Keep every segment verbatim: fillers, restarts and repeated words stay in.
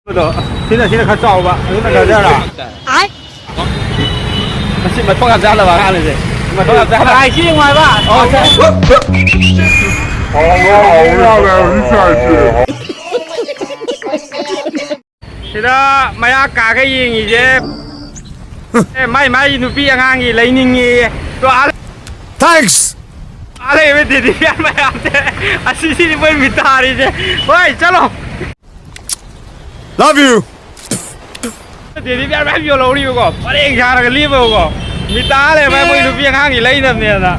ꯑꯗꯣ ꯁꯤꯅ, ꯁꯤꯅ ꯈꯔ ꯆꯥꯎꯕ, ꯑꯗꯨꯅ ꯈꯔ ꯆꯥꯎꯕ꯫ ꯃꯁꯤ ꯃꯊꯣꯡ ꯌꯥꯝ ꯆꯥꯗꯕ ꯑꯉꯥꯡꯅꯤꯁꯦ꯫ ꯃꯊꯣꯡ ꯌꯥꯝ ꯆꯥꯗꯕ꯫ ꯍꯥꯏ, ꯁꯤ ꯅꯨꯡꯉꯥꯏꯕ꯫ ꯑꯣ, ꯁꯦ꯫ ꯁꯤꯗ ꯃꯌꯥ ꯀꯥꯒ ꯌꯦꯡꯉꯤꯁꯦ꯫ ꯑꯦ, ꯃꯥꯏ, ꯃꯥꯏ ꯅꯨꯄꯤ ꯑꯉꯥꯡꯒꯤ ꯂꯩꯅꯤꯡꯉꯤ꯫ ꯑꯗꯣ ꯑꯥ Thanks. ꯑꯥ ꯂꯩꯕ ꯗꯦꯗꯤ ꯐꯤꯌꯥꯔ ꯃꯌꯥꯝꯁꯦ꯫ ꯑꯁꯤꯁꯤꯗꯤ ꯃꯣꯏ ꯃꯤꯇꯥꯔꯤꯁꯦ꯫ ꯍꯣꯏ, ꯆꯠꯂꯣ꯫ Love you. ꯗꯦꯗꯤ ꯕꯤꯌꯥꯔ ꯃꯌꯥꯝ ꯌꯣꯜꯍꯧꯔꯤꯕꯀꯣ, ꯄꯔꯦꯡ ꯁꯥꯔꯒ ꯂꯦꯞꯄꯕꯀꯣ, ꯃꯤꯇꯥ ꯂꯩꯔꯝꯃꯦ꯫ ꯃꯣꯏ ꯅꯨꯄꯤ ꯑꯉꯥꯡꯒꯤ ꯂꯩꯅꯕꯅꯦꯅ꯫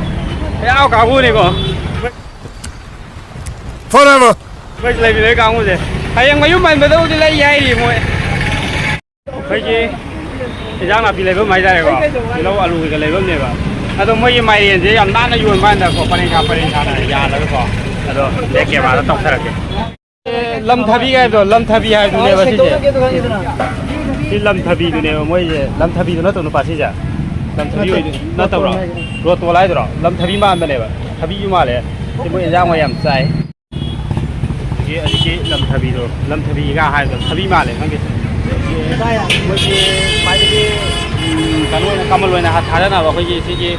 ꯌꯥꯎ ꯀꯥꯡꯕꯨꯅꯤꯀꯣ꯫ Forever. ꯑꯩꯈꯣꯏ ꯂꯩꯃꯤꯟꯅꯔꯤ ꯀꯥꯡꯕꯨꯁꯦ ꯍꯌꯦꯡ ꯃꯌꯨꯝ ꯍꯟꯕꯗꯕꯨꯗꯤ ꯂꯩ ꯍꯥꯏꯔꯤ ꯃꯣꯏ꯫ ꯑꯩꯈꯣꯏꯒꯤ ꯏꯟꯖꯥꯡ ꯅꯥꯄꯤ ꯂꯩꯐꯝ ꯍꯥꯏꯇꯥꯔꯦꯀꯣ, ꯇꯤꯜꯍꯧ ꯑꯂꯨ ꯀꯩꯀꯥ ꯂꯩꯐꯝꯅꯦꯕ꯫ ꯑꯗꯣ ꯃꯣꯏꯒꯤ ꯃꯥꯏꯔꯦꯟꯁꯦ ꯌꯥꯝ ꯅꯥꯟꯅ ꯌꯣꯟꯕ ꯍꯥꯏꯅꯀꯣ, ꯄꯔꯦꯡ ꯁꯥ ꯄꯔꯦꯡ ꯁꯥꯅ ꯌꯥꯜꯂꯒꯀꯣ꯫ ꯑꯗꯣ ꯕꯦꯛ ꯀꯦꯃꯦꯔꯥꯗ ꯇꯧꯊꯔꯛꯀꯦ꯫ ꯂꯝꯊꯕꯤ ꯍꯥꯏꯕꯗꯣ, ꯂꯝꯊꯕꯤ ꯍꯥꯏꯕꯗꯨꯅꯦꯕ ꯁꯤꯁꯦ꯫ ꯁꯤ ꯂꯝꯊꯕꯤꯗꯨꯅꯦꯕ ꯃꯣꯏꯁꯦ꯫ ꯂꯝꯊꯕꯤꯗꯨ ꯅꯠꯇ꯭ꯔꯣ ꯅꯨꯄꯥ ꯁꯤꯁꯦ? ꯂꯝꯊꯕꯤ ꯑꯣꯏꯗꯣꯏ ꯅꯠꯇꯕ꯭ꯔꯣ? ꯔꯣꯇꯣꯜ ꯍꯥꯏꯗ꯭ꯔꯣ? ꯂꯝꯊꯕꯤ ꯃꯥꯟꯕꯅꯦꯕ꯫ ꯊꯕꯤꯁꯨ ꯃꯥꯜꯂꯦ꯫ ꯁꯤ ꯃꯣꯏ ꯏꯟꯖꯥꯡ ꯃꯣꯏ ꯌꯥꯝ ꯆꯥꯏ꯫ ꯍꯧꯖꯤꯛꯀꯤ, ꯍꯧꯖꯤꯛꯀꯤ ꯂꯝꯊꯕꯤꯗꯣ, ꯂꯝꯊꯕꯤꯒ ꯍꯥꯏꯕꯗꯣ ꯊꯕꯤ ꯃꯥꯜꯂꯦ ꯈꯪꯗꯦ꯫ ꯃꯣꯏꯒꯤ ꯈ꯭ꯋꯥꯏꯗꯒꯤ, ꯎꯝ, ꯀꯩꯅꯣ ꯑꯣꯏꯅ, ꯀꯃꯟ ꯑꯣꯏꯅ ꯊꯥꯗꯅꯕ ꯑꯩꯈꯣꯏꯒꯤ ꯁꯤꯒꯤ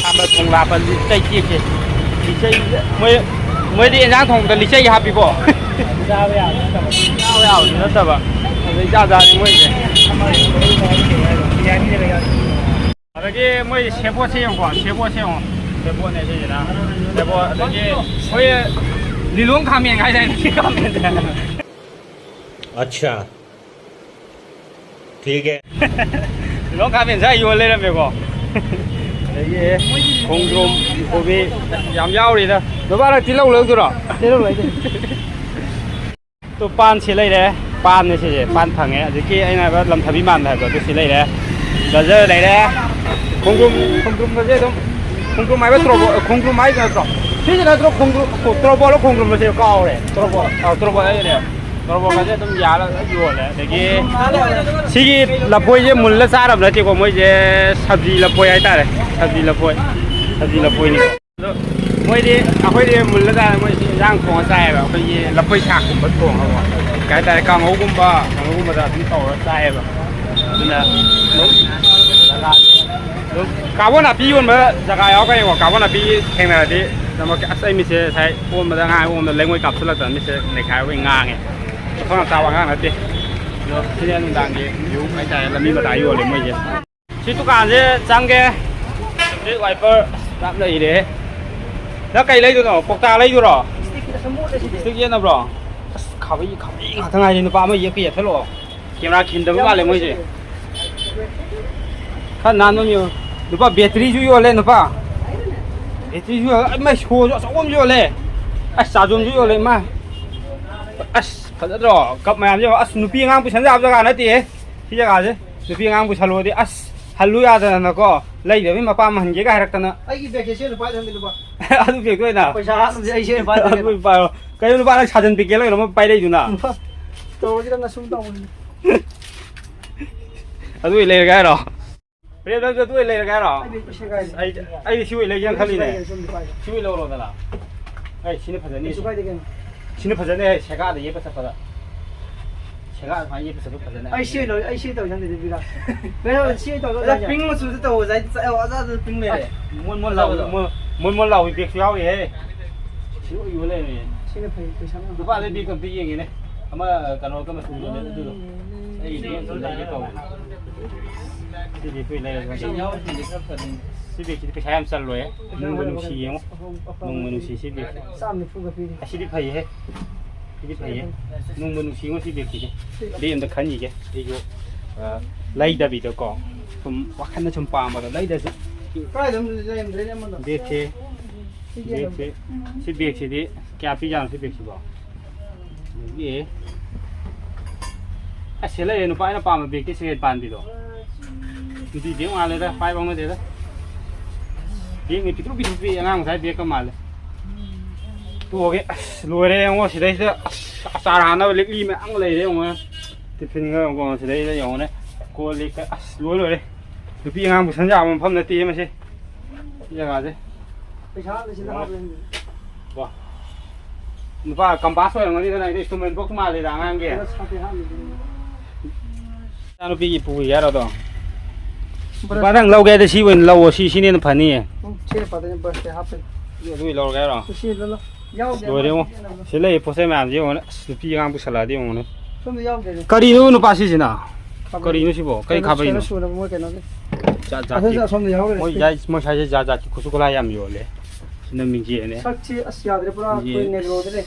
ꯈꯥꯝꯕ ꯊꯣꯡ ꯂꯥꯞꯄ ꯂꯤꯆꯩ ꯇꯦꯛꯁꯦ꯫ ꯂꯤꯆꯩ, ꯃꯣꯏ, ꯃꯣꯏꯗꯤ ꯏꯟꯖꯥꯡ ꯊꯣꯡꯕꯗ ꯂꯤꯆꯩ ꯍꯥꯞꯄꯤꯀꯣ꯫ ꯆꯥꯕ ꯌꯥꯕꯗꯤ ꯅꯠꯇꯕ꯫ ꯆꯥꯕ ꯌꯥꯕꯗꯤ ꯅꯠꯇꯕ꯫ ꯑꯗꯩ ꯖꯥꯠ ꯖꯥꯠꯅꯤ ꯃꯣꯏꯁꯦ꯫ ꯕꯤꯔꯌꯥꯅꯤꯗ ꯂꯩ꯫ ꯑꯗꯒꯤ ꯃꯣꯏ ꯁꯦꯕꯣꯠꯁꯦ ꯌꯦꯡꯉꯨꯀꯣ, ꯁꯦꯕꯣꯠꯁꯦ ꯌꯦꯡꯉꯣ꯫ ꯁꯦꯕꯣꯠꯅꯦ ꯁꯤꯁꯤꯅ꯫ ꯁꯦꯕꯣꯠ, ꯑꯗꯒꯤ ꯃꯣꯏ ꯂꯤꯂꯣꯡ ꯈꯥꯃꯦꯟ ꯍꯥꯏꯗꯥꯏꯅꯦ, ꯁꯤ ꯈꯥꯃꯦꯟꯁꯦ꯫ अच्छा, ठीक है. ꯂꯤꯂꯣꯡ ꯈꯥꯃꯦꯟ ꯁ꯭ꯋꯥꯏ ꯌꯣꯜ ꯂꯩꯔꯝꯃꯦꯀꯣ꯫ ꯑꯗꯒꯤ ꯈꯣꯡꯗ꯭ꯔꯨꯝ, ꯀꯣꯕꯤ ꯌꯥꯝ ꯌꯥꯎꯔꯤꯗ꯫ ꯕꯕꯥ, ꯅꯪ ꯇꯤꯜꯍꯧ ꯂꯧꯗꯣꯏꯔꯣ? ꯇꯤꯜꯍꯧ ꯂꯩꯗꯣꯏꯅꯤ꯫ ꯇꯣ ꯄꯥꯟ ꯁꯤ ꯂꯩꯔꯦ, ꯄꯥꯟꯅꯦ ꯁꯤꯁꯦ, ꯄꯥꯟ ꯐꯪꯉꯦ꯫ ꯍꯧꯖꯤꯛꯀꯤ ꯑꯩꯅ ꯍꯥꯏꯕ ꯂꯝꯊꯕꯤ ꯃꯥꯟꯕ ꯍꯥꯏꯕꯗꯣ ꯑꯗꯨ ꯁꯤ ꯂꯩꯔꯦ, ꯒꯖꯔ ꯂꯩꯔꯦ, ꯈꯣꯡꯗ꯭ꯔꯨꯝ, ꯈꯣꯡꯗ꯭ꯔꯨꯝꯒꯁꯦ ꯑꯗꯨꯝ, ꯈꯣꯡꯗ꯭ꯔꯨꯝ ꯍꯥꯏꯕ ꯇ꯭ꯔꯣꯕꯣ, ꯈꯣꯡꯗ꯭ꯔꯨꯝ ꯍꯥꯏꯗꯣ ꯅꯠꯇ꯭ꯔꯣ? ꯁꯤꯁꯤ ꯅꯠꯇ꯭ꯔꯣ ꯈꯣꯡꯗ꯭ꯔꯨꯝ, ꯇ꯭ꯔꯣꯕꯣꯠꯂꯣ ꯈꯣꯡꯗ꯭ꯔꯨꯝꯂꯣ ꯁꯤ? ꯀꯥꯎꯔꯦ꯫ ꯇ꯭ꯔꯣꯕꯣꯠ, ꯑꯥ, ꯇ꯭ꯔꯣꯕꯣꯠ ꯍꯥꯏꯗꯣꯏꯅꯦ꯫ ꯇ꯭ꯔꯣꯕꯣꯠꯀꯁꯦ ꯑꯗꯨꯝ ꯌꯥꯜꯂꯒ ꯌꯣꯜꯂꯦ꯫ ꯑꯗꯒꯤ ꯁꯤꯒꯤ ꯂꯐꯣꯏꯁꯦ ꯃꯨꯜꯂ ꯆꯥꯔꯕ ꯅꯠꯇꯦꯀꯣ, ꯃꯣꯏꯁꯦ ꯁꯕꯖꯤ ꯂꯐꯣꯏ ꯍꯥꯏꯇꯥꯔꯦ, ꯁꯕꯖꯤ ꯂꯐꯣꯏ, ꯁꯕꯖꯤ ꯂꯐꯣꯏꯅꯤ꯫ ꯑꯗꯣ ꯃꯣꯏꯗꯤ, ꯑꯩꯈꯣꯏꯗꯤ ꯃꯨꯜꯂꯀꯥꯟꯗ ꯃꯣꯏꯁꯤ ꯏꯟꯖꯥꯡ ꯊꯣꯡꯉ ꯆꯥꯏꯌꯦꯕ, ꯑꯩꯈꯣꯏꯒꯤ ꯂꯐꯣꯏ ꯁꯥꯛꯀꯨꯝꯕ ꯊꯣꯡꯉꯒꯀꯣ꯫ ꯀꯩ ꯍꯥꯏꯇꯥꯔꯦ, ꯀꯥꯡꯍꯧꯒꯨꯝꯕ, ꯀꯥꯡꯍꯧꯒꯨꯝꯕꯗ ꯑꯗꯨꯝ ꯇꯧꯔ ꯆꯥꯏꯌꯦꯕ꯫ ꯑꯗꯨꯅ ꯑꯗꯨꯝ ꯖꯒꯥꯁꯦ ꯑꯗꯨꯝ ꯀꯥꯕꯣ ꯅꯥꯄꯤ ꯌꯣꯟꯕ ꯖꯒꯥ ꯌꯥꯎꯔꯛꯀꯅꯤꯀꯣ꯫ ꯀꯥꯕꯣ ꯅꯥꯄꯤ ꯊꯦꯡꯅꯔꯗꯤ ꯂꯣꯏꯅꯃꯛꯀꯤ, ꯑꯁ, ꯑꯩ ꯃꯤꯠꯁꯦ ꯉꯁꯥꯏ ꯑꯣꯝꯕꯗ, ꯑꯉꯥꯡ ꯑꯣꯝꯕꯗ ꯂꯩꯉꯣꯏ ꯀꯥꯞꯁꯤꯜꯂꯛꯇꯅ ꯃꯤꯠꯁꯦ ꯅꯩꯈꯥꯏꯕꯒꯤ ꯉꯥꯡꯉꯦ꯫ ꯃꯐꯝ ꯌꯥꯝ ꯆꯥꯕ ꯑꯉꯥꯡ ꯅꯠꯇꯦ꯫ ꯑꯗꯣ ꯁꯤꯅ ꯅꯨꯡꯗꯥꯡꯒꯤ ꯚ꯭ꯌꯨ ꯍꯥꯏꯇꯥꯔꯦ, ꯂꯝꯕꯤ ꯃꯇꯥꯏ ꯌꯣꯜꯂꯦ ꯃꯣꯏꯁꯦ꯫ ꯁꯤ ꯗꯨꯀꯥꯟꯁꯦ ꯆꯪꯒꯦ꯫ ꯁꯤ ꯋꯥꯏꯄꯔ ꯌꯥꯝ ꯂꯩꯔꯦ꯫ ꯅꯪ ꯀꯩ ꯂꯩꯗꯣꯏꯅꯣ? ꯀꯧꯇꯥ ꯂꯩꯗꯣꯏꯔꯣ? ꯁ꯭ꯇꯤꯛ ꯌꯦꯠꯅꯕ꯭ꯔꯣ? ꯑꯁ, ꯈꯥꯕꯩ, ꯈꯥꯕꯩ ꯉꯥꯛꯇ ꯉꯥꯏꯔꯦ꯫ ꯅꯨꯄꯥ ꯑꯃ ꯌꯦꯛꯄ ꯌꯦꯛꯊꯠꯂꯛꯑꯣ꯫ ꯀꯦꯃꯦꯔꯥ ꯈꯤꯟꯗꯕ ꯃꯥꯜꯂꯦ ꯃꯣꯏꯁꯦ꯫ ꯈꯔ ꯅꯥꯟꯕ ꯑꯃ ꯌꯦꯡꯉꯣ꯫ ꯅꯨꯄꯥ, ꯕꯦꯇ꯭ꯔꯤꯁꯨ ꯌꯣꯜꯂꯦ, ꯅꯨꯄꯥ꯫ ꯕꯦꯇ꯭ꯔꯤꯁꯨ ꯌꯣꯜꯂꯦ꯫ ꯏꯃꯥꯏ, ꯁꯣꯁꯨ ꯑꯆꯧꯕ ꯑꯃꯁꯨ ꯌꯣꯜꯂꯦ꯫ ꯑꯁ, ꯆꯥꯖꯣꯝꯁꯨ ꯌꯣꯜꯂꯦ, ꯏꯃꯥ꯫ ꯑꯁ, ꯐꯖꯗ꯭ꯔꯣ? ꯀꯞ ꯃꯌꯥꯝꯁꯦ ꯌꯦꯡꯉꯣ꯫ ꯑꯁ, ꯅꯨꯄꯤ ꯑꯉꯥꯡ ꯄꯨꯁꯟ ꯌꯥꯕ ꯖꯒꯥ ꯅꯠꯇꯦꯍꯦ, ꯁꯤ ꯖꯒꯥꯁꯦ꯫ ꯅꯨꯄꯤ ꯑꯉꯥꯡ ꯄꯨꯁꯜꯂꯨꯔꯗꯤ, ꯑꯁ, ꯍꯜꯂꯨ ꯌꯥꯗꯗꯅꯀꯣ, ꯂꯩꯗꯕꯩ ꯃꯄꯥ ꯑꯃ ꯍꯟꯒꯦꯒ ꯍꯥꯏꯔꯛꯇꯅ꯫ ꯑꯩꯒꯤ ꯕꯦꯒꯁꯦ ꯁꯦ ꯅꯨꯄꯥ ꯊꯝꯒꯦ, ꯅꯨꯄꯥ꯫ ꯑꯗꯨ ꯕꯦꯒꯇ ꯑꯣꯏꯅ꯫ ꯄꯩꯁꯥ ꯍꯥꯞꯅꯕꯁꯦ ꯑꯩ ꯁꯦ ꯅꯨꯄꯥ ꯊꯝꯒꯦ꯫ ꯑꯗꯨ ꯄꯥꯏꯔꯣ꯫ ꯀꯩꯅꯣ, ꯅꯨꯄꯥ, ꯅꯪ ꯁꯥꯖꯟ ꯄꯦꯀꯦꯠ ꯂꯩꯔꯣ ꯑꯃ ꯄꯥꯏꯔꯛꯏꯗꯨꯅ? ꯅꯨꯄꯥ, ꯇꯧꯔꯁꯤꯔ ꯉꯁꯨꯝ ꯇꯧꯕꯅꯤ꯫ ꯑꯗꯨ ꯑꯣꯏ ꯂꯩꯔꯒꯦ ꯍꯥꯏꯔꯣ? ꯄ꯭ꯔꯦꯝ, ꯅꯪꯁꯨ ꯑꯗꯨ ꯑꯣꯏ ꯂꯩꯔꯒꯦ ꯍꯥꯏꯔꯣ? ꯑꯩꯗꯤ ꯄꯩꯁꯥ ꯀꯥꯏꯗꯦ꯫ ꯑꯩꯗꯤ, ꯑꯩꯗꯤ ꯁꯤ ꯑꯣꯏ ꯂꯩꯒꯦꯅ ꯈꯜꯂꯤꯅꯦ꯫ ꯁꯤ ꯄꯥꯏꯒꯦ, ꯁꯣꯝꯗ ꯄꯥꯏꯒꯦ꯫ ꯁꯤ ꯑꯣꯏ ꯂꯧꯔꯣꯗꯅ꯫ ꯑꯩ ꯁꯤꯅ ꯐꯖꯅꯤ꯫ ꯀꯩꯁꯨ ꯀꯥꯏꯗꯦ ꯀꯩꯅꯣ꯫ ꯁꯤꯅ ꯐꯖꯅꯤ, ꯁꯦꯒꯥꯗ ꯌꯦꯞꯄ ꯆꯠꯄꯗ꯫ ꯁꯦꯒꯥ ꯑꯗꯨꯃꯥꯏꯅ ꯌꯦꯞꯄ ꯆꯠꯄ ꯐꯖꯅꯤ꯫ ꯑꯩ ꯁꯤ ꯑꯣꯏ ꯂꯧ-, ꯑꯩ ꯁꯤ ꯇꯧ ꯆꯪꯗꯦ, ꯕꯤꯀꯥꯁ꯫ ꯀꯩꯅꯣ, ꯁꯤ ꯑꯣꯏ ꯇꯧ ꯑꯗ ꯆꯪꯗꯦ꯫ ꯄꯤꯡ ꯃꯆꯨꯗ ꯇꯧꯕꯁꯦ ꯑꯩꯗꯤ ꯆꯥ-, ꯑꯣ, ꯑꯆꯥꯗꯨ ꯄꯤꯡ ꯂꯩꯔꯦ꯫ ꯃꯣꯟ ꯃꯣꯟ ꯂꯥꯎꯕꯤ, ꯃꯣꯟ, ꯃꯣꯟ ꯃꯣꯟ ꯂꯥꯎꯕꯤ ꯕꯦꯒꯁꯨ ꯌꯥꯎꯔꯤꯍꯦ꯫ ꯁꯤ ꯂꯣꯏ ꯌꯣꯜ ꯂꯩꯔꯝꯃꯦ꯫ ꯁꯤꯅ ꯐꯩ, ꯄꯩꯁꯥ ꯃꯌꯥꯝ ꯅꯨꯄꯥꯗ ꯕꯦꯒ ꯑꯝꯇ ꯌꯦꯡꯒꯦꯅꯦ꯫ ꯑꯃ ꯀꯩꯅꯣꯒ ꯃꯆꯨꯗꯣ ꯑꯗꯨꯗꯣ꯫ ꯑꯩ ꯕꯦꯒ ꯑꯝꯇ ꯂꯩꯒꯦ ꯇꯧꯕꯅꯦ꯫ ꯁꯤꯗꯤ ꯑꯩꯈꯣꯏ ꯂꯩꯔꯒ ꯁꯤ ꯕꯦꯒꯁꯤꯗꯤ ꯄꯩꯁꯥ ꯌꯥꯝ ꯆꯜꯂꯣꯏꯍꯦ꯫ ꯅꯨꯡꯕꯨ ꯅꯨꯡꯁꯤ ꯌꯦꯡꯉꯣ꯫ ꯅꯨꯡꯕꯨ ꯅꯨꯡꯁꯤ ꯁꯤ ꯕꯦꯒꯁꯦ꯫ ꯆꯥꯝ ꯅꯤꯐꯨꯒ ꯄꯤꯔꯤ꯫ ꯑꯁꯤꯗꯤ ꯐꯩꯍꯦ꯫ ꯁꯤꯗꯤ ꯐꯩꯌꯦ꯫ ꯅꯨꯡꯕꯨ ꯅꯨꯡꯁꯤꯉꯣ ꯁꯤ ꯕꯦꯒꯁꯤꯗꯤ꯫ ꯕꯦꯒ ꯑꯝꯇ ꯈꯟꯈꯤꯒꯦ꯫ ꯑꯩꯁꯨ, ꯑ, ꯂꯩꯗꯕꯤꯗꯀꯣ꯫ ꯁꯨꯝ ꯋꯥꯈꯜꯅ ꯁꯨꯝ ꯄꯥꯝꯕꯗꯣ ꯂꯩꯗ꯭ꯔꯁꯨ꯫ ꯀꯥꯏꯗ ꯑꯗꯨꯝ ꯂꯩꯔꯝꯗ꯭ꯔꯦꯅꯦ ꯑꯃꯗꯣ꯫ ꯕꯦꯒꯁꯦ꯫ ꯁꯤ ꯌꯦꯡꯉꯣ꯫ ꯕꯦꯒꯁꯦ꯫ ꯁꯤ ꯕꯦꯒꯁꯤꯗꯤ ꯀꯌꯥ ꯄꯤꯖꯥꯠꯅꯣ ꯁꯤ ꯕꯦꯒꯁꯤꯕꯣ? ꯑꯗꯒꯤ ꯑꯁ, ꯁꯤ ꯂꯩꯔꯦ, ꯅꯨꯄꯥ ꯑꯩꯅ ꯄꯥꯝꯕ ꯕꯦꯒꯇꯤ ꯁꯦꯀꯦꯟ ꯄꯥꯟꯕꯤꯗꯣ꯫ ꯅꯨꯄꯤ ꯕꯦꯒ ꯃꯥꯜꯂꯦꯗ, ꯄꯥꯏꯕ ꯍꯧꯅꯗꯦꯗ꯫ ꯕꯦꯒꯅꯤ ꯄꯤꯛꯇ꯭ꯔꯨ ꯄꯤꯛꯇ꯭ꯔꯨ ꯄꯤꯛꯑꯦ, ꯑꯉꯥꯡ ꯃꯆꯥꯒꯤ ꯕꯦꯒꯀ ꯃꯥꯜꯂꯦ꯫ ꯇꯣꯛꯑꯒꯦ꯫ ꯑꯁ, ꯂꯣꯏꯔꯦ ꯌꯦꯡꯉꯣ, ꯁꯤꯗꯩꯁꯤꯗ ꯑꯁ, ꯑꯆꯥꯔ ꯍꯥꯟꯅꯕ ꯂꯤꯛꯂꯤ ꯃꯌꯥꯝ ꯂꯩꯔꯦ ꯌꯦꯡꯉꯣ꯫ ꯇꯤꯐꯤꯟꯒ ꯌꯦꯡꯉꯣ, ꯁꯤꯗꯩꯗ ꯌꯦꯡꯉꯣꯅꯦ꯫ ꯀꯣꯜ ꯂꯤꯛꯀ ꯑꯁ, ꯂꯣꯏ ꯂꯣꯏꯔꯦ꯫ ꯅꯨꯄꯤ ꯑꯉꯥꯡ ꯄꯨꯁꯟ ꯌꯥꯕ ꯃꯐꯝ ꯅꯠꯇꯦ ꯃꯁꯤ꯫ ꯁꯤ ꯖꯒꯥꯁꯦ꯫ ꯄꯩꯁꯥ ꯂꯩꯁꯤꯜꯂ ꯍꯥꯞꯄꯦ꯫ ꯋꯥ꯫ ꯅꯨꯄꯥ ꯀꯝꯄꯥꯁ ꯑꯣꯏꯔꯝꯒꯅꯤꯗ, ꯅꯪꯗꯤ instrument box ꯃꯥꯜꯂꯤꯗ ꯑꯉꯥꯡꯒꯤ꯫ ꯕ꯭ꯔꯁ ꯍꯥꯞꯄꯦ, ꯍꯥꯞꯄꯦ꯫ ꯏꯆꯥꯅꯨꯄꯤꯒꯤ ꯄꯨꯒꯦ ꯍꯥꯏꯔꯣ ꯑꯗꯣ? ꯕ꯭ꯔꯁ꯫ ꯅꯨꯄꯥ, ꯅꯪ ꯂꯧꯒꯦ ꯍꯥꯏꯗꯤ ꯁꯤ ꯑꯣꯏꯅ ꯂꯧꯑꯣ, ꯁꯤ, ꯁꯤꯅ ꯍꯦꯟꯅ ꯐꯅꯤꯌꯦ꯫ ꯎꯝ, ꯁꯤꯅ ꯐꯗꯣꯏꯅꯦ, ꯕ꯭ꯔꯁꯇꯤ ꯍꯥꯞꯄꯦ꯫ ꯁꯤ ꯑꯗꯨ ꯑꯣꯏꯅ ꯂꯧꯔꯒꯦ ꯍꯥꯏꯔꯣ? ꯁꯤ ꯂꯧ-, ꯂꯧ꯫ ꯌꯥꯎꯗꯦ, ꯂꯣꯏꯔꯦ ꯌꯦꯡꯉꯣ꯫ ꯕ꯭ꯔꯁꯇꯤ ꯂꯧ-, ꯁꯤ ꯂꯩ ꯄꯣꯠ ꯆꯩ ꯃꯌꯥꯝꯁꯦ ꯌꯦꯡꯉꯣꯅꯦ꯫ ꯑꯁ, ꯅꯨꯄꯤ ꯑꯉꯥꯡ ꯄꯨꯁꯜꯂꯛꯑꯗꯤ ꯌꯦꯡꯉꯣꯅꯦ꯫ ꯁꯣꯝꯗ ꯌꯥꯎꯗꯦꯅꯦ꯫ ꯀꯔꯤꯅꯣ ꯅꯨꯄꯥ ꯁꯤꯁꯤꯅ? ꯈꯥꯕꯩ꯫ ꯀꯔꯤꯅꯣ ꯁꯤꯕꯣ? ꯀꯔꯤ ꯀꯩꯅꯣ ꯈꯥꯕꯩꯅꯣ? ꯁꯦꯝꯕ ꯁꯨꯅꯕ ꯃꯣꯏ ꯀꯩꯅꯣꯒꯤ꯫ ꯖꯥꯠ ꯖꯥꯠꯀꯤ꯫ ꯑꯁꯣꯝꯗ ꯌꯥꯎꯔꯦ, ꯃꯣꯏ ꯁꯤ꯫ ꯌꯥꯏ-, ꯃꯣꯏ ꯁ꯭ꯋꯥꯏꯁꯦ ꯖꯥꯠ ꯖꯥꯠꯀꯤ ꯈꯨꯠꯁꯨ ꯈꯨꯠꯂꯥꯏ ꯌꯥꯝ ꯌꯣꯜꯂꯦ꯫ ꯁꯤꯅ ꯃꯤꯡꯖꯦꯜꯅꯦ꯫ ꯁꯛꯁꯤ ꯑꯁ ꯌꯥꯗ꯭ꯔꯦ, ꯄꯨꯔꯥ ꯑꯩꯈꯣꯏ ꯌꯦ-, ꯅꯦꯒ꯭ꯔꯣꯗ ꯂꯩ꯫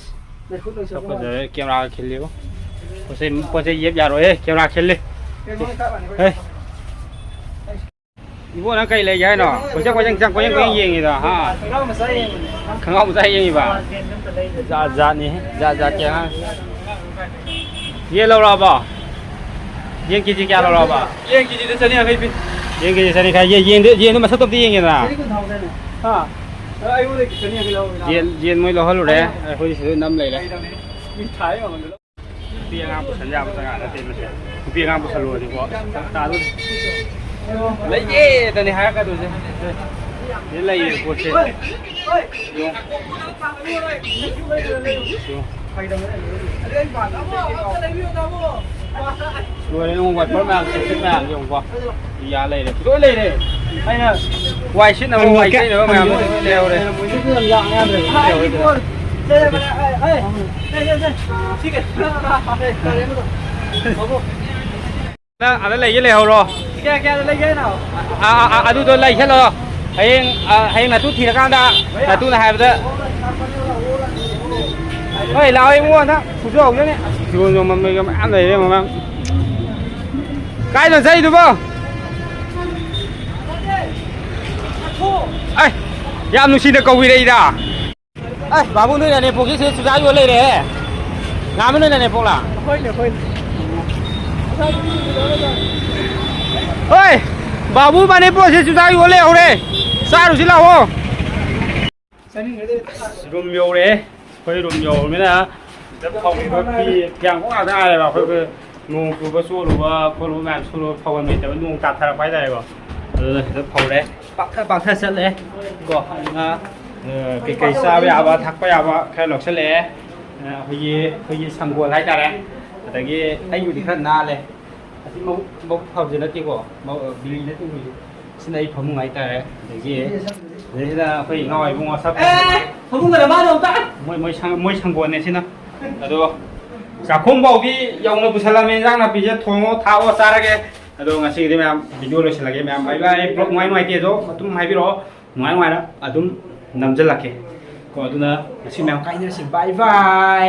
ꯂꯩꯈꯨꯠ ꯂꯩꯁꯤꯜꯂꯦ꯫ ꯁꯛ ꯐꯖꯔꯦ, ꯀꯦꯃꯦꯔꯥꯒ ꯈꯤꯜꯂꯤꯕꯣ꯫ ꯄꯣꯠ ꯆꯩ, ꯄꯣꯠ ꯆꯩ ꯌꯦꯞ ꯌꯥꯔꯣꯏꯍꯦ, ꯀꯦꯃꯦꯔꯥ ꯈꯤꯜꯂꯤ꯫ ꯀꯩꯅꯣ ꯃꯣꯏ ꯀꯥꯞꯄꯅꯤ, ꯍꯦ꯫ ꯏꯕꯣ, ꯅꯪ ꯀꯩ ꯂꯩꯒꯦ ꯍꯥꯏꯅꯣ? ꯀꯣꯏꯆꯠ ꯀꯣꯏꯆꯠ ꯆꯪ, ꯀꯣꯏꯌꯦꯡ ꯀꯣꯏꯌꯦꯡ ꯌꯦꯡꯉꯤꯗꯣ, ꯍꯥ? ꯈꯣꯡꯒ꯭ꯔꯥꯎ ꯃꯆꯥ ꯌꯦꯡꯕꯅꯦ꯫ ꯈꯣꯡꯒ꯭ꯔꯥꯎ ꯃꯆꯥ ꯌꯦꯡꯉꯤꯕ? ꯖꯥꯠ ꯖꯥꯠꯅꯤ, ꯖꯥꯠ ꯖꯥꯠꯀꯤ ꯑꯉꯥꯡ꯫ ꯌꯦꯟ ꯂꯧꯔꯛꯑꯕꯣ? ꯌꯦꯟ ꯀꯦꯖꯤ ꯀꯌꯥ ꯂꯧꯔꯛꯑꯕ? ꯌꯦꯟ ꯀꯦꯖꯤꯗ ꯆꯅꯤ ꯌꯥꯡꯈꯩ ꯄꯤ꯫ ꯌꯦꯟ ꯀꯦꯖꯤ ꯆꯅꯤ ꯈꯥꯏ, ꯌꯦꯟ, ꯌꯦꯟꯗꯨ, ꯌꯦꯟꯗꯨ ꯃꯁꯛꯇꯣ ꯑꯝꯇ ꯌꯦꯡꯒꯦꯗꯅ꯫ ꯆꯅꯤ ꯀꯨꯟ ꯊꯥꯎꯗꯅꯦ꯫ ꯍꯥ? ꯑ, ꯑꯩꯉꯣꯟꯗ ꯆꯅꯤ ꯌꯥꯡꯈꯩ ꯂꯧꯍꯧꯔꯦ꯫ ꯌꯦꯟ, ꯌꯦꯟ ꯃꯣꯏ ꯂꯧꯍꯜꯂꯨꯔꯦ꯫ ꯑꯩꯈꯣꯏꯗꯤ ꯁꯤꯗ ꯅꯝ ꯂꯩꯔꯦ꯫ ꯃꯤ ꯊꯥꯏ ꯃꯃꯜꯗꯨ꯫ ꯅꯨꯄꯤ ꯑꯉꯥꯡ ꯄꯨꯁꯟ ꯌꯥꯕ ꯖꯒꯥ ꯅꯠꯇꯦ ꯃꯁꯦ꯫ ꯅꯨꯄꯤ ꯑꯉꯥꯡ ꯄꯨꯁꯜꯂꯨꯔꯗꯤꯀꯣ ꯇꯥꯗꯣꯏꯅꯦ꯫ ꯂꯩꯌꯦꯗꯅꯤ ꯍꯥꯏꯔꯛꯀꯗꯣꯏꯁꯦ꯫ ꯁꯤꯗ ꯂꯩꯌꯦ ꯄꯣꯠꯁꯦ꯫ ꯌꯦꯡꯉꯣ꯫ ꯌꯦꯡꯉꯣ꯫ ꯂꯣꯏꯔꯦ, ꯌꯦꯡꯉꯣ, ꯋꯥꯏꯄꯔ ꯃꯌꯥꯝ, ꯁꯦꯠ ꯃꯌꯥꯝ ꯌꯦꯡꯉꯨꯀꯣ꯫ ꯌꯥ ꯂꯩꯔꯦ꯫ ꯂꯣꯏ ꯂꯩꯔꯦ꯫ ꯑꯩꯅ ꯋꯥꯏ ꯁꯤꯠꯅꯕ ꯋꯥꯏ ꯇꯩꯅꯕ ꯃꯌꯥꯝ ꯂꯣꯏ ꯂꯩꯍꯧꯔꯦ꯫ ꯅꯪ ꯑꯗ ꯂꯩꯒꯦ ꯂꯩꯍꯧꯔꯣ꯫ ꯀꯌꯥ, ꯀꯌꯥꯗ ꯂꯩꯒꯦ ꯍꯥꯏꯅꯣ? ꯑꯥ, ꯑꯥ, ꯑꯥ, ꯑꯗꯨꯗꯣ ꯂꯩꯁꯜꯂꯣ꯫ ꯍꯌꯦꯡ, ꯑꯥ, ꯍꯌꯦꯡ ꯅꯇꯨ ꯊꯤꯔꯀꯥꯟꯗ ꯅꯇꯨꯅ ꯍꯥꯏꯕꯗ꯫ ꯍꯣꯏ, ꯂꯥꯛꯑꯣ ꯏꯕꯨꯡꯉꯣ, ꯅꯪ ꯄꯨꯊꯣꯛꯍꯧꯗꯣꯏꯅꯦ꯫ ꯑꯁ, ꯐꯤꯔꯣꯟ ꯌꯣꯟꯐꯝ ꯂꯩꯒ ꯃꯌꯥꯝ ꯂꯩꯔꯦ ꯃꯃꯥꯡ꯫ ꯀꯥꯏꯗꯅꯣ ꯆꯠꯂꯤꯗꯨꯕꯣ? ꯑꯩ, ꯌꯥꯝ ꯅꯨꯡꯁꯤꯅ ꯀꯧꯕꯤꯔꯛꯏꯗ꯫ ꯑꯁ, ꯕꯥꯕꯨ, ꯅꯣꯏ ꯌꯥꯏꯔꯤꯄꯣꯛꯁꯤ ꯁꯤꯗ ꯆꯨꯖꯥꯛ ꯌꯣꯜ ꯂꯩꯔꯦꯍꯦ꯫ ꯉꯥꯃꯤ, ꯅꯣꯏ ꯌꯥꯏꯔꯤꯄꯣꯛꯂꯥ? ꯑꯩꯈꯣꯏꯅꯦ, ꯑꯩꯈꯣꯏꯅꯦ꯫ ꯍꯣꯏ, ꯕꯥꯕꯨ, ꯃꯅꯤꯄꯨꯔꯁꯤ ꯆꯨꯖꯥꯛ ꯌꯣꯜ ꯂꯩꯍꯧꯔꯦ꯫ ꯆꯥꯔꯨꯁꯤ ꯂꯥꯛꯑꯣ꯫ ꯔꯨꯝ ꯌꯧꯔꯦ꯫ ꯑꯩꯈꯣꯏ ꯔꯨꯝ ꯌꯧꯔꯕꯅꯤꯅ ꯁꯤꯗ ꯐꯧꯔꯤꯕ ꯐꯤ ꯐꯤꯌꯥꯡꯈꯣꯛ ꯉꯥꯛꯇ ꯉꯥꯏꯔꯦꯕ꯫ ꯑꯩꯈꯣꯏ ꯅꯣꯡ ꯆꯨꯕ ꯆꯣꯠꯂꯨꯕ ꯈꯣꯠꯂꯨꯕ ꯃꯌꯥꯝ ꯁꯨꯔꯨꯕ ꯐꯧꯐꯝ ꯂꯩꯇꯕ, ꯅꯣꯡ ꯇꯥꯊꯔꯛꯄ ꯍꯥꯏꯇꯥꯔꯦꯀꯣ꯫ ꯑꯗꯨꯅ ꯁꯤꯗ ꯐꯧꯔꯦ꯫ ꯄꯥꯛꯊ ꯄꯥꯛꯊ ꯆꯠꯂꯦ ꯀꯣ꯫ ꯑꯗꯨꯅ, ꯑ, ꯀꯩꯀꯩ ꯆꯥꯕ ꯌꯥꯕ ꯊꯛꯄ ꯌꯥꯕ ꯈꯔ ꯂꯧꯁꯜꯂꯛꯑꯦ꯫ ꯑꯩꯈꯣꯏꯒꯤ ꯑꯩꯈꯣꯏꯒꯤ ꯁꯪꯒꯣꯜ ꯍꯥꯏꯇꯥꯔꯦ꯫ ꯑꯗꯒꯤ ꯑꯩꯕꯨꯗꯤ ꯈꯔ ꯅꯥꯜꯂꯦ꯫ ꯑꯁꯤ ꯃꯕꯨꯛ ꯃꯕꯨꯛ ꯐꯕꯁꯦ ꯅꯠꯇꯦꯀꯣ, ꯃ- ꯕꯤꯂꯤ ꯅꯠꯇꯦ ꯑꯩꯈꯣꯏꯒꯤ꯫ ꯁꯤꯅ ꯑꯩ ꯐꯃꯨꯡ ꯍꯥꯏꯇꯥꯔꯦ꯫ ꯑꯗꯒꯤ ꯁꯤꯗꯩꯁꯤꯗ ꯑꯩꯈꯣꯏ ꯏꯅꯥꯎ ꯏꯕꯨꯡꯉꯣ ꯁꯛ ꯐꯖꯕ ꯐꯃꯨꯡꯗ ꯃꯥꯅ ꯑꯃꯨꯛꯇ ꯃꯣꯏ ꯃꯣꯏ ꯁꯪ- ꯃꯣꯏ ꯁꯪꯒꯣꯜꯅꯦ ꯁꯤꯅ꯫ ꯑꯗꯣ ꯆꯥꯛꯈꯨꯝ ꯐꯥꯎꯗꯤ ꯌꯧꯅ ꯄꯨꯁꯜꯂꯝꯃꯦ꯫ ꯏꯟꯖꯥꯡ ꯅꯥꯄꯤꯁꯦ ꯊꯣꯡꯉꯣ ꯊꯥꯛꯑꯣ ꯆꯥꯔꯒꯦ꯫ ꯑꯗꯣ ꯉꯁꯤꯒꯤꯗꯤ ꯃꯌꯥꯝ ꯚꯤꯗꯤꯑꯣ ꯂꯣꯏꯁꯤꯜꯂꯒꯦ꯫ ꯃꯌꯥꯝ ꯕꯥꯏ ꯕꯥꯏ꯫ ꯕ꯭ꯂꯣꯒ ꯅꯨꯡꯉꯥꯏ ꯅꯨꯡꯉꯥꯏꯇꯦ ꯑꯗꯣ ꯑꯗꯨꯝ ꯍꯥꯏꯕꯤꯔꯛꯑꯣ, ꯅꯨꯡꯉꯥꯏ ꯅꯨꯡꯉꯥꯏꯅ ꯑꯗꯨꯝ ꯅꯝꯁꯤꯜꯂꯛꯀꯦ꯫ ꯀꯣ ꯑꯗꯨꯅ ꯉꯁꯤ ꯃꯌꯥꯝ ꯀꯥꯏꯅꯔꯁꯤ꯫ ꯕꯥꯏ ꯕꯥꯏ꯫